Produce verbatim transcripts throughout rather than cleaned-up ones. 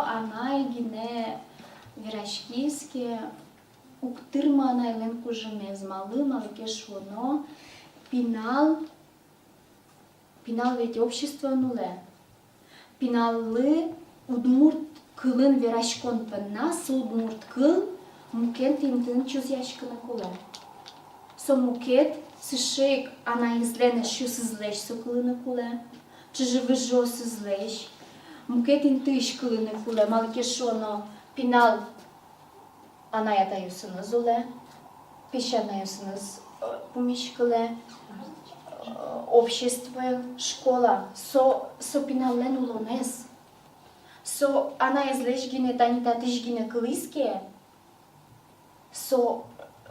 Анай гинэ вераськиз ке, уг тырмы анайлэн кужымез, малы, малы ке шуоно, пинал, пинал ведь обществоын улэ. Пиналлы удмурт кылын вераськон понна со удмурт кыл мукет интыын чузъяськыны кулэ. Со мукет, сыӵе ик анаезлэн эшъёсызлэсь со кылыны кулэ, чыжы-выжыосызлэсь, мукет интыысь кылыны кулэ, малы ке шуоно, пинал анай-атайёсыныз улэ, песянайёсыныз, э, пумиськылэ, э, обществоын, школа, со, со пиналлэн улонэз. Со анаезлэсь гинэ, тани татысь гинэ кылӥз ке, со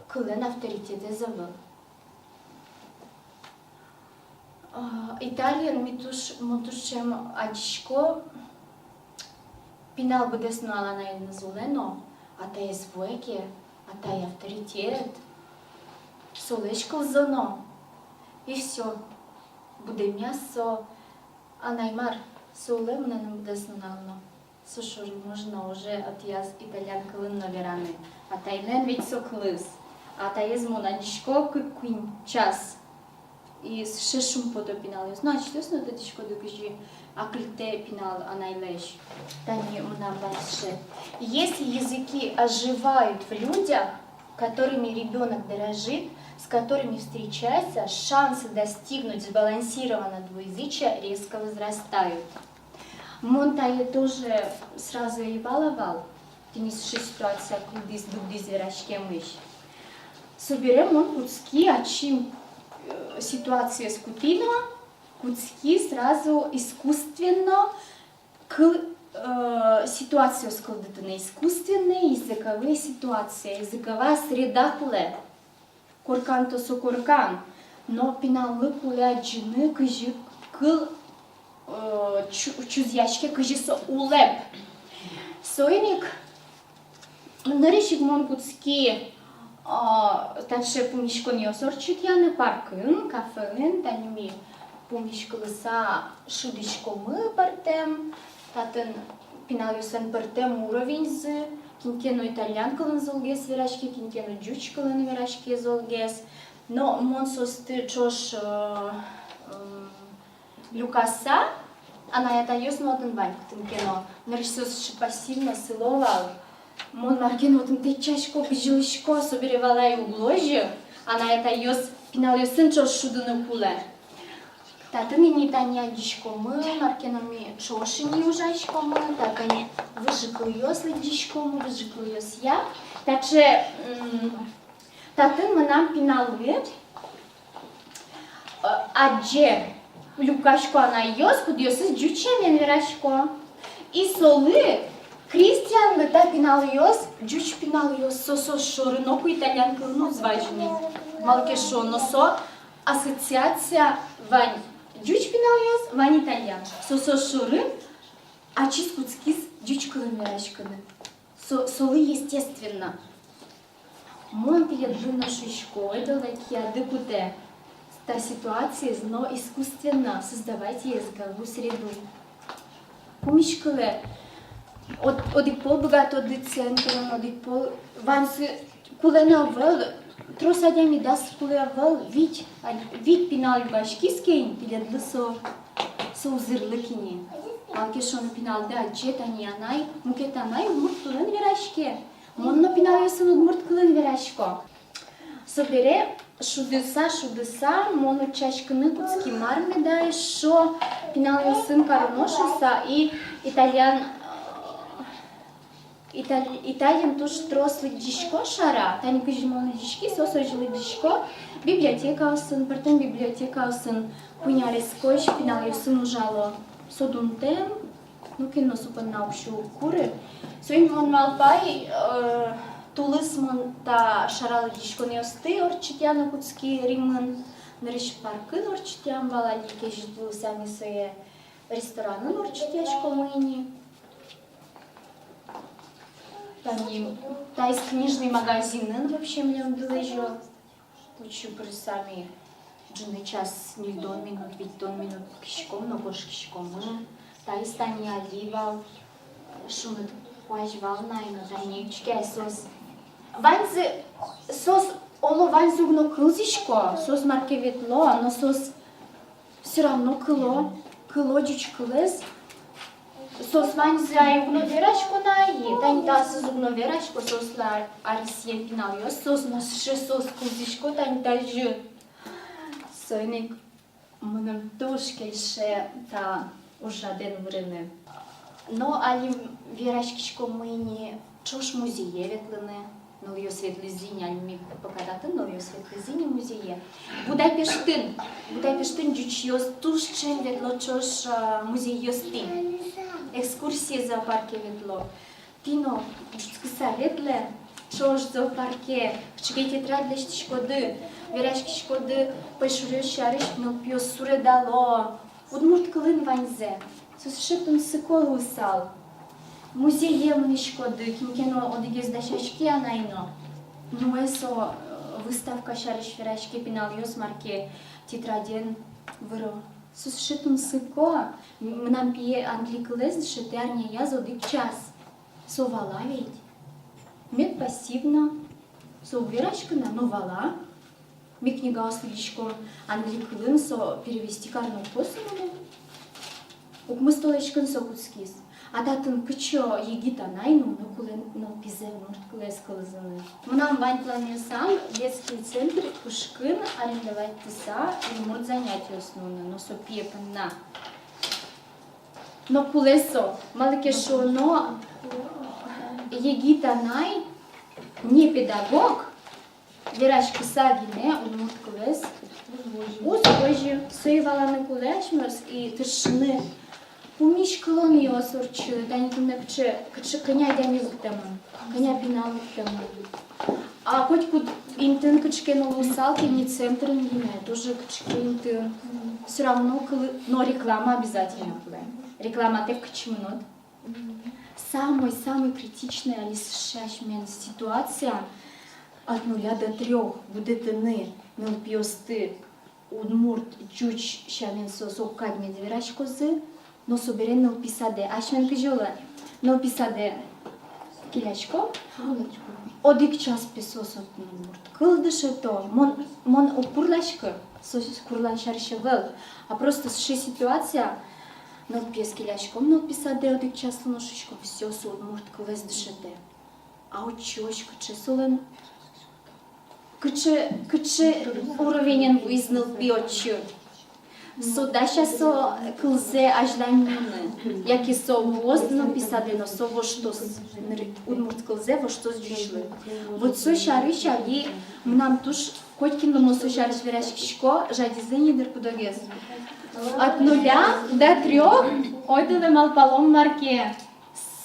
кыллэн авторитетэз ӧвӧл. А, Италиын ми туж, мон туж ӵем адӟисько, пинал быдэс нунал анаеныз улэ но, атаез вуэ ке, атай авторитет, солэсь кылзоно, и всё. Будэмъяз со, анай мар, со улэ мынэным быдэс нунал но. Со шоры можно уже отӥяз итальян кылын но вераны. Атайлэн ведь со кылыз. Атаез мон адӟисько кык-куинь час. И сыӵе шумпото пиналъёс. Ну, ачиз но тодӥськоды, кызьы акыльтэ пинал анайлэсь. Тани мынам вань сыӵе: если языки оживают в людях, которыми ребёнок дорожит, с которыми встречается, шансы достигнуть сбалансированного двуязычия резко возрастают. Мон тае тоже сразу ӧй вала вал, тӥни сыӵе ситуация кылдӥз, дугдӥз вераськемысь. Собере мон кутски ачим, э, ситуациез кутӥ но, кутски сразу искусственно кыл, э, ситуациос кылдытыны, искусственные языковые ситуации, языковая среда кулэ. Коркан-то со коркан, но пиналлы кулэ адӟыны, кызьы кыл, э, чу-, чузъяське, кызьы со улэп. Соин ик нырысь ик мон кутски, а, таӵе пумиськонъёс ортчытъяны паркын, кафеын, тани ми пумиськылыса шудӥськомы пӧртэм, татын пиналъёслэн пӧртэм уровеньзы, кин ке но итальян кылын золгес вераське, кин ке но ӟуч кылын вераське золгес. Но мон соосты ӵош, э, м, люкаса, анай-атайёс но отын вань кытын ке но, нырысь соос сыӵе пассивно сыло вал. Мон мар ке но отын тэтчасько, бызьылӥсько, собере валай, уг луы озьы, анай-атайёс пиналъёсын ӵош шудыны кулэ. Татын ини тани адӟиськомы, мар ке но ми ӵош ини ужаськомы, татын выжыкылъёс лыдӟиськомы, выжыкылъёсъя. Таӵе, м, татын мынам пиналлы, э, адӟе, люкасько анайёс, кудъёсыз ӟуч сямен верасько. И солы, Кристианлы, та пиналъёс ӟуч пиналъёс, со соос шоры ноку итальян кылын уз вазьы ни. Малы ке шуоно, со ассоциация вань: ӟуч пиналъёс, вань итальян. Со соос шоры ачиз кутскиз ӟуч кылын вераськыны. Со, солы естественно. Мон тӥледлы но шуисько, ойдолэ кияды кутэ та ситуациез, но искусственно создавайте языковую среду. Пумиськылэ, од-, одӥг пол быгатоды центрын, одӥг пол ваньзы кулэ но ӧвӧл, трос адями дас кулэ ӧвӧл, вить, а, вить пинал люкаськиз ке ини, тӥледлы со, со узырлык ини. Малы ке шуоно, пиналды адӟе: тани анай, мукет анай удмурт кылын вераське. Мон но пиналъёсын удмурт кылын верасько. Собере шудыса, шудыса, мон утчаськыны кутски, мар меда эшшо пиналъёсын кароно шуыса, и итальян, э, Италь-, Италиын туж трос лыдӟисько шара, тани кызьы мон лыдӟиськи, соос озьы лыдӟисько, библиотекаосын, пӧртэм библиотекаосын куинь арескозь пиналъёсын ужало. Со дунтэм, нокин но со понна уксё уг куры. Соин мон малпай, э, тулыс мон та шара лыдӟиськонъёсты ортчытъяны кутски Римын, нырысь паркын ортчытъям вал, али кезьыт луыса ми сое ресторанын ортчытъяськомы ини. Тани таиз книжный магазинын вообще милемды лэзё. Отчы пырыса ми ӝыны час ньыльдон минут, витьтон минут пукиськом но кошкиськомы. Таиз тани али вал, Шуныт куазь вал на ай но, тани учке ай, соос ваньзы, соос, оло, ваньзы уг но кылзӥсько, соос мар ке ветло, но соос всё равно кыло, кыло ӟуч кылэз. Соос ваньзы ай уг но верасько на ай, тани таосыз уг но верасько, соослы аресъем пиналъёс, соос но сыӵе, соос кылзӥсько тани тазьы. Соин ик мыным туж кельше та ужрадэн вырыны. Но али вераськиськомы ини ӵош музее ветлыны. Нылъёс ветлӥзы ини, али ми пока татын, нылъёс ветлӥзы ини музее. Будапештын, Будапештын ӟучъёс туж ӵем ветло ӵош, а, музейёстӥ. Экскурсие, зоопарке ветло. Тӥ но ӝутскыса ветлэ ӵош зоопарке, кыӵе ке тетрадь лэсьтӥськоды, вераськиськоды, пӧйшуръёс сярысь нылпиос суредало удмурт кылын ваньзэ. Со сыӵе тунсыко луысал. Музее мынӥськоды, кин ке но одӥгез дасяське-а на ай но. Нуэ со, э, выставка сярысь вераське, пиналъёс мар ке тетраден выро. Со сыӵе тунсыко. М-, мынам пие англи кылэз дышетэ арняяз одӥг час. Со вала ведь. Мед пассивно. Со уг вераськы на, но вала. Ми книгаос лыдӟиськом англи кылын, со перевести кароно уг поты мыным. Укмыс толэзьын со кутскиз. А татын кыӵе егит анай нуыны кулэ нылпизэ удмурт кылэз кылзыны. Мынам вань планъёсам детский центр пушкын арендоватьтыса удмурт занятиос нуыны, но со пие понна. Но кулэ со, малы ке шуоно, егит анай, не педагог, вераськыса гинэ удмурт кылэз уз возьы. Сое валаны кулэ асьмеос и тыршыны. Пумиськылонъёс ортчыны, тани туннэ кыӵе, кыӵе, кӧня адями лыктэмын, кӧня пинал лыктэмын. А котькуд интын кыӵе ке но луысал ке, не центрын гинэ, тоже кыӵе ке интын. Всё равно кылы-, но реклама обязательно кулэ. Рекламатэк кытчы мынод? Самой-самой критичной али сыӵе асьмелэн ситуация: от нуля до трёх будэтыны нылпиосты удмурт, ӟуч сямен соос огкадь мед вераськозы, но собере нылпи садэ. Асьмелэн кызьы луэ? Нылпи садэ келяськом, одӥг час, пе, соос отын удмурт кыл дышето. Мон, мон уг курласькы, со курлан сярысь ӧвӧл, а просто сыӵе ситуация: нылпиез келяськом нылпи садэ, одӥг часлы нош шуиськом, всё, со удмурт кылэз дышетэ. А отчы озь кыӵе солэн, кыӵе, кыӵе уровенен вуиз нылпи отчы? Со дась-а со кылзэ азьлань нуыны, яке со вуоз нылпи садэ но со воштоз, ныр-, удмурт кылзэ воштоз ӟучлы? Вот со сярысь али мынам туж, котькинлы мон со сярысь вераськисько, жадизы ини дыр куд-огез. От нуля до трёх, ойдолэ малпалом мар ке.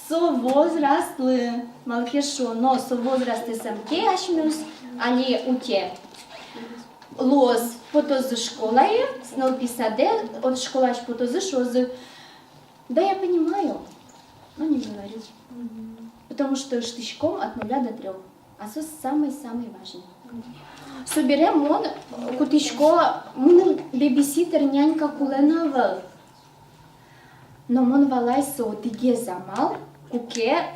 Со возрастлы, малы ке шуоно, со возрастэ сам ке асьмеос али уте. Луоз, потозы школае, нылпи садэ, от школаысь потозы, шуозы: «Да, я понимаю, но не говорю». Потому что ыштӥськом от нуля до трёх. А со самый-самый важный. Собере мон кутӥсько, мыным бебиситер, нянька кулэ на ӧвӧл. Но мон валай, со одӥгез амал, куке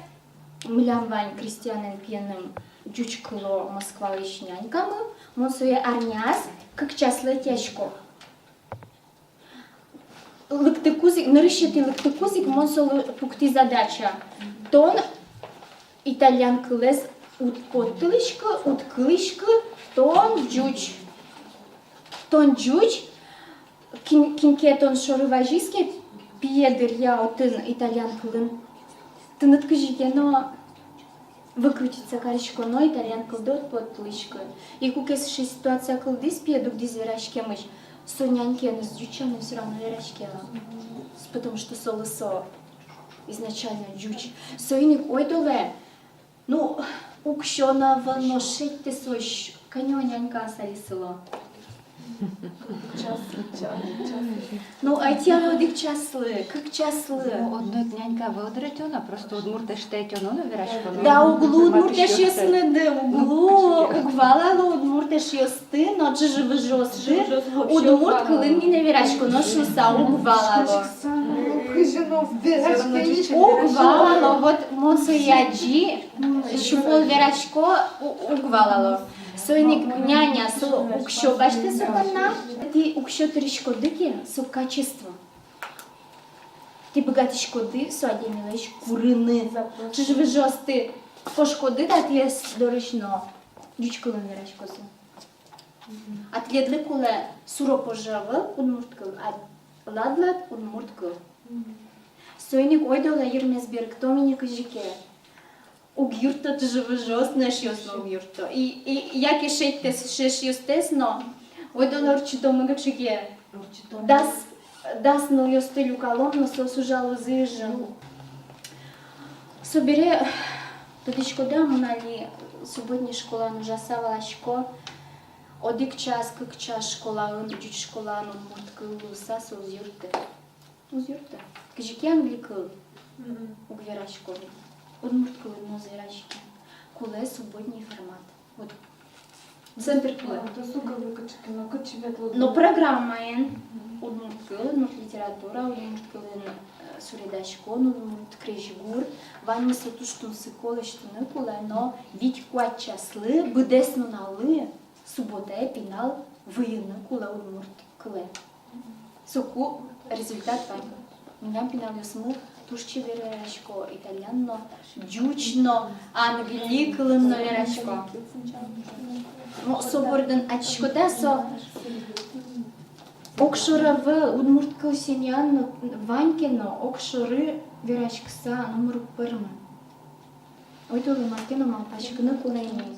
милям вань Кристианэн пиеным ӟуч кыло, Москвалэсь нянькамы, мон сое арняз кык часлы ӧтьясько. Лыктыкуз ик, нырысетӥ лыктыкуз ик мон солы пуктӥ задача: тон итальян кылэз уд поттылӥськы, уд кылӥськы, тон ӟуч. Тон ӟуч, кин, кин ке тон шоры вазиз ке, пие дыръя отын итальян кылын, тыныд кызьы ке но выкрутиться кариськоно, итальян кылдэ уд поттылӥськы. И куке сыӵе ситуация кылдӥз, пие дугдӥз вераськемысь, со нянькаеныз ӟуч сямен всё равно вераське вал. Потому что солы со изначально ӟуч. Соин ик ойдолэ, ну, уксё но ӧвӧл, но шедьтэ со, кӧня нянькаос али сыло. Час, час, час. Ну, ӧтьяно одӥг часлы, кык часлы. Ну, одно ик нянька ӧвӧл дыр ӧтёно, просто удмурт эшты ӧтёно но вераськоно. Да, уг лу удмурт эшъёсыныды, уг лу, уг валало удмурт эшъёсты, но ӝыжы-выжыосты удмурт кылын гинэ вераськоно шуыса уг валало. Уг валало, вот мон сое адӟи, сю пол верасько, у-, уг валало. Соин ик няня со уксё басьтэ со понна. Тӥ уксё тыриськоды ке, со качество. Тӥ быгатӥськоды со адямилэсь курыны. Чыжы-выжыосты кошкоды да тӥ ӧс дорысь но ӟуч кылын вераськозы. А тӥледлы кулэ суро-пожо ӧвӧл удмурт кыл, а лад-лад удмурт кыл. Соин ик ойдолэ йырмес берыктом ини кызьы ке. Уг юртто чыжы-выжыос но, эшъёс но уг юртто. И, и яке шедьтэ сыӵе эшъёстэс но, ойдолэ ортчытомы кыӵе ке. Ортчытомы. Дас, дас нылъёсты люкалом но, соос ужалозы ижын. Собере, тодӥськоды-а, мон али субботний школаын ужаса валасько, одӥг час, кык час школаын, ӟуч школаын удмурт кыл луыса со уз юртты. Уз юртты. Кызьы ке англи кыл уг верасько, удмурт кылын но уз вераське. Кулэ субботний формат. Вот. Центр кулэ. А, то сука вы кыӵе ке но, кыӵе ветло. Но программаен удмурт кыл, удмурт литература, удмурт кылын, э, суредаськон, удмурт крезьгур. Ваньмыз со туж тунсыко, лэсьтыны кулэ, но вить-куать часлы, быдэс нуналлы, субботае пинал выйыны кулэ удмурт кылэ. Соку результат вань. Милям пиналъёсмы туж чебер верасько, итальян но, ӟуч но, англи кылын но верасько. Но со бордын адӟиськод-а, со огшоры ӧвӧл, удмурт кыл семьяын но вань ке но, огшоры вераськыса номыр уг пӧрмы. Ойдолэ мар ке но малпаськыны кулэ ини.